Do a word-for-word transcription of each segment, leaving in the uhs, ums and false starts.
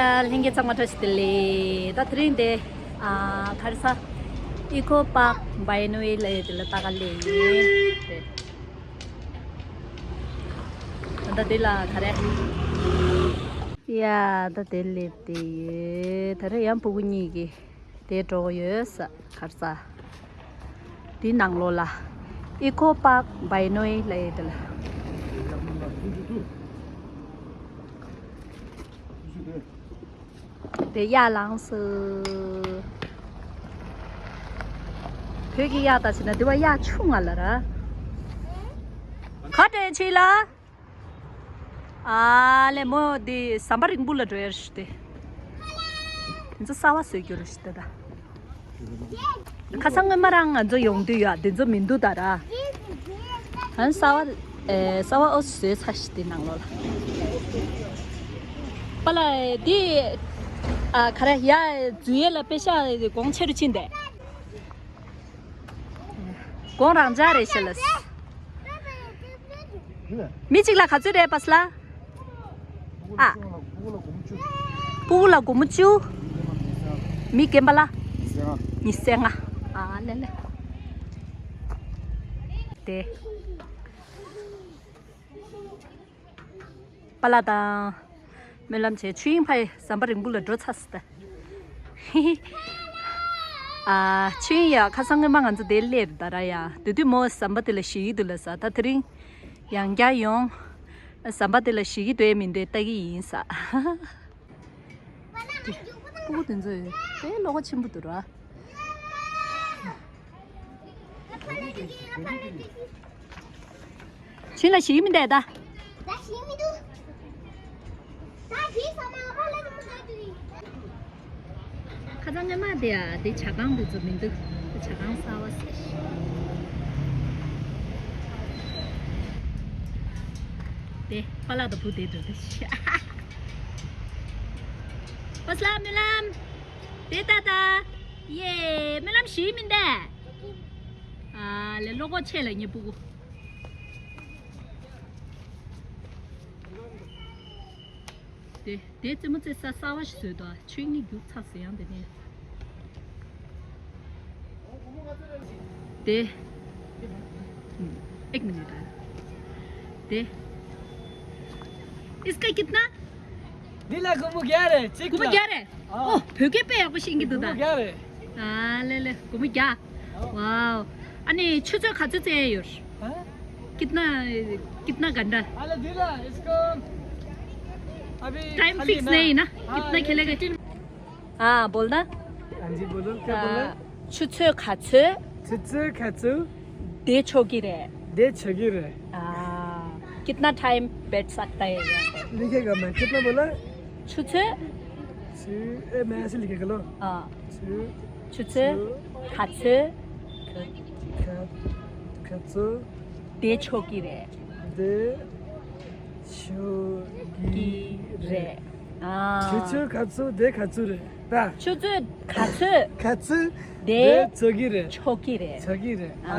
ལྷན་རྒྱས་ཚང་མ་བཀྲ་ཤིས་བདེ་ལེགས། ད་དེ་རིང་དེ་ཨ་ག་རེ་ས་ཨི་ཁོ་པཱག་བྷའི་ནོ་ཝེལ་ལ་ཡོད་དེ་ལ་ལྟ་ག་སླེབས་ཡིན། དེ་ད་ལྟ་དེ་ལ་ག་རེ། ཡ་ད་དེ་སླེབས་དེ་ཡོད། ད་རེས་ཡང་ཕྲུ་གུ་གཉིས་ཀྱིས་དེ་འགྲོ་གི་ཡོད་ས་ག་རེ་ས། དེ་ནང་ལོགས་ལ་ཨི་ཁོ་པཱག་བྷའི་ནོ་ཝེལ་ལ་ཡོད་དེ་ལ། དེ་གཡག་ལངས་སོང་། བོད་ཀྱི་གཡག་དང་བྱས་ན་དེ་བ་གཡག་ཆུང་ང་ལ་ར། ག་དྲན་ཆེ་ལ། ཨ་ལེ་མོ་དེ་ཟམ་པ་རིང་པོ་ལ་འགྲོ་ཡ་རེད་ཤི་དེ། དེ་ཚོ་གསར་བ་བཟོས་རྒྱུ་རེད་ཤི་དེ་ད། ཁ་སང་སྔོན་མ་རང་ང་ཚོ་ཡོང་དུས་ཡ་དེ་ཚོ་མི་འདུག་ད་ར། ཨན་གསར་བ་ཨེ་གསར་བ་ཨོ་བཟོས་ཚར་ཤི་དེ་ནང་ལོགས་ལ། པ་ལ་དེ་ཨ་ག་རེ་ཡ་འཛུལ་ཡས་ལ་པེ་ཤ་གོང་ཆེ་རུ་ཕྱིན་དེ། དགོང་རང་འཇགས་རེད་ཤི་ལ། མི་གཅིག་ལ་ག་ཚོད་རེད་པ་སི་ལ། ཨ། སྤུ་གུ་ལ་སྒོར་མོ་བཅུ། མི་རྒན་པ་ལ། ཉི་ཤུ་རྩ་ལྔ། ཨ་ལེ་ལེ། དེ། པ་ལགས་དང་། སྨོན་ལམ་བྱས། ཆོས་དབྱིངས་ཕ་ཡི་ཟམ་པ་རིང་པོ་ལ་འགྲོ་ཚར་སོང་ད། ཨ། ཆོས་དབྱིངས་ཡ་ཁ་སང་སྔོན་མ་ང་ཚོ་དེ་སླེབས་ད་ར་ཡ། དེ་དུས་མོ་ཟམ་པ་དེ་ལ་ཞིག་གི་འདུག་ལ་ས། ད་དེ་རིང་ཡང་བསྐྱར་ཡོང་། ཟམ་པ་དེ་ལ་ཞིག་གི་འདུག་མི་འདུག་ལྟ་གི་ཡིན་ས། སྤུ་གུ་དེ་ཚོ་དཔེ་བློ་ཁ་ཆེན་པོ་འདུག་ར། ཕྱིན་ལ་ཞིག་མི་འདུག་ད། ཁ་སང་སྔོན་མ་དེ་ཡ་དེ་ཇ་ཁང་དེ་ཚོ་མི་འདུག་ཇ་ཁང་གསར་བ་ཟེར། དེ་པ་ལགས་དང་བུ་དེ་འགྲོ་དེ་ཤི། པ་སི་ལ་སྨོན་ལམ། དེ་ལྟ་ད། ཡེ། སྨོན་ལམ་ཞིག་མིན་ཏེ། ཨ་ལེ་བློ་ཁོག་ཆེ་ལ་ཉེ་སྤུ་གུ། དེ་དེ་རྩེད་མོ་རྩེ་ས་གསར་བ་ཞིག་བཟོས་འདུག་ཆོས་ཉིད་རྒྱུག་ཚར་ཟེར་ཡང་དེ་ནས། དེ། एक मिनट। དེ། इसका कितना? འདི་ལ་སྒོར་མོ་བརྒྱ་རེད། གཅིག་སྒོར་མོ་ལ། བརྒྱ་རེད། ཨ། ཨོ་བོད་སྐད་དཔེ་ཡག་པོ་ཤེས་ཀྱི་འདུག་ད། སྒོར་མོ་བརྒྱ་རེད། ཨ་ལེ་ལེ་སྒོར་མོ་བརྒྱ། ཨ། ཝའོ། ཨ་ནི་ཆུ་ཚོད་ག་ཚོད་རྩེ་ཡོད། ཧ། कितना कितना घंटा? अरे धीरा इसको अभी टाइम खाली फिक्स ना। नहीं ना। हाँ, कितना ये खेलेगा? फिफ्टीन। हाँ बोलना। हाँ जी बोलो क्या बोलना है? हाँ, ཆུ་ཚོད་ག་ཚོད། ཆུ་ཚོད་ག་ཚོད། བསྡད་ཆོག་གི་རེད། བསྡད་ཆོག་གི་རེད། हाँ। कितना टाइम बैठ सकता है यहाँ पे? लिखेगा मैं कितना बोला? ཆུ་ཚོད། ཆུ- ए, मैं ऐसे लिखेगा लो। हाँ। ཆུ- ཆུ་ཚོད་ག་ཚོད། ག- ག་ཚོད། བསྡད་ཆོག་གི་རེད། བསྡད་ཆོག་གི་རེད། ཨ། ཆུ་ཚོད་ག་ཚོད་བསྡད་ག་ཚོད་རེད་ད། ཆུ་ཚོད་ག་ཚོད། ག་ཚོད། བསྡད་བསྡད་ཆོག་གི་རེད། ཆོག་གི་རེད། ཆོག་གི་རེད། ཨ།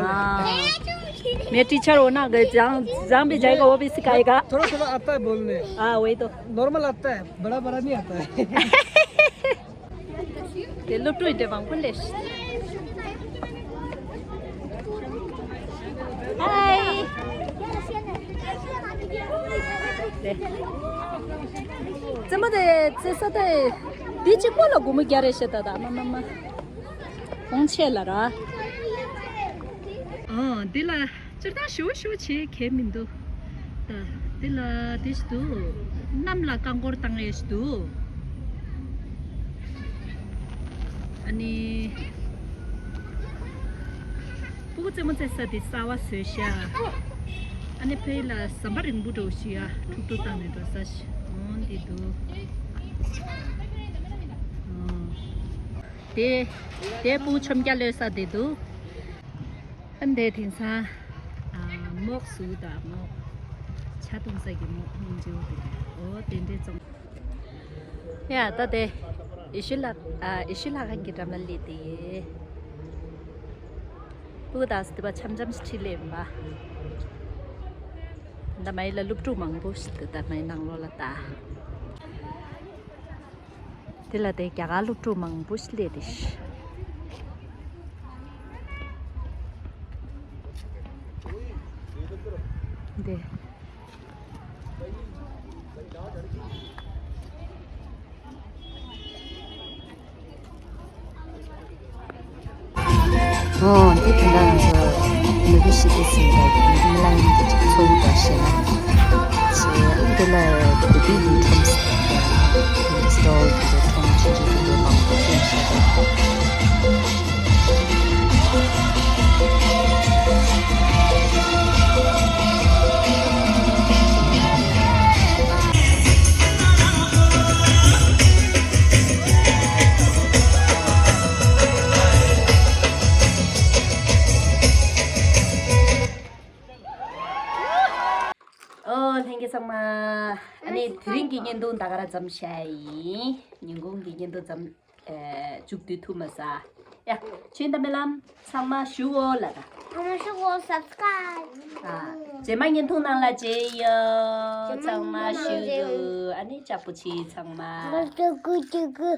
मेरा टीचर होना गए जहाँ जहाँ भी जाएगा वो भी सिखाएगा। थोड़ा थोड़ा आता है बोलने। हाँ वही तो। नॉर्मल आता है, बड़ा बड़ा नहीं आता है। དེ་སློབ་ཕྲུག་དེ་མང་པོ་སླེབས་ཤག་ཧའི། རྩེད་མོ་དེ་རྩེ་ས་དེ་འདི་གཅིག་པོ་ལ་སྒོར་མོ་བརྒྱ་རེ་བཤད་ད་ད་མ་མ་མ། གོང་ཆེ་ལ་ར། ཨོ་འདི་ལ། སྤྱིར་བཏང་ཞུ་ཞུ་བྱེད་གལ་མི་འདུག་ད་འདི་ལ་དེ་ཞིག་འདུག་གནམ་ལ་རྐང་འཁོར་བཏང་ཡས་ཞིག་འདུག་ཨ་ནི། སྤུ་གུ་རྩེད་མོ་རྩེ་ས་དེ་གསར་བ་བཟོས་ཤག་ཨ་ནི་ཕ་གི་ལ་ཟམ་པ་རིང་པོ་འདྲ་བོ་ཞིག་ཡ་ཐུག་ཐུག་བཏང་ནས་འགྲོ་ས་ཞིག་ཨོ་འདི་འདུག་ཨོ། དེ། དེ་སྤུ་གུ་ཆོམ་རྒྱག་གློད་ས་དེ་འདུག་ཨ་འདས་དེང་སང་། ཨ། མོག་སུ་དང་མོག་ཆ་འཐུང་ས་གི་མོག་སྙིང་རྗེ་བོ་དེ་འདྲ། ཨོ་དེ་འདྲའི་བཙོང་། ཡ་ད་དེ། ཡེ་ཤུ་ལྷ། ཨ། ཡེ་ཤུ་ལྷ་ཁང་གི་འགྲམ་ལ་སླེབས་དེ། སྤུ་གུ་དང་སྡེ་པ་འཆམ་འཆམ་ཞིག་ཁྲིད་སླེབས་ཡིན་པ། ད་མ་ཡི་ལ་སློབ་ཕྲུག་མང་པོ་ཞིག་འདུག་ད་མ་ཡི་ནང་ལོགས་ལ་ད། དེ་ལ་དེ་རྒྱ་གར་སློབ་ཕྲུག་མང་པོ་ཞིག་སླེབས་ཏེ། འདི། ཨོ། འདི་དེ་འདྲ་ང་ཚོ་ནུ་གུ་ཤི་ཏི་སིན་པ་མི་ལ་ཡིན་གྱི་ཚོ་བ་ཞེ་ན། ཆེ་འདི་ལ་དེ་དུས་ཀྱི་ཁྲོམ་ས་སྟོལ་གྱི་ཁྲོམ་ཆུང་ཆུང་དེ་འདྲ་མང་པོ་ཐོན་ཤག་ཨོ། ལྷན་རྒྱས་ཚང་མ། ཨ་ནི་དེ་རིང་གི་བརྙན་ཐུང་ད་ག་རང་མཚམས་བཞག་ཡིན། ཉིན་གུང་གི་བརྙན་ཐུང་མཚམས། ཨེ། མཇུག་བསྡུ་ཐུབ་མ་སོང་། ཡ། ཆོས་དང་རྨི་ལམ་ཚང་མ་ཞུའོ་ལ་ད། ཚང་མ་ཞུའོ། སབ་སི་ཀ་རའིབ། ཨ། རྗེས་མ་བརྙན་ཐུང་ནང་ལ་མཇལ་ཡོང་། ཚང་མ་ཞུ་རྒྱུ། ཨ་ནི་ཅག་པོ་ཆེ་ཚང་མ། ཅག་པོ་ཅག་པོ།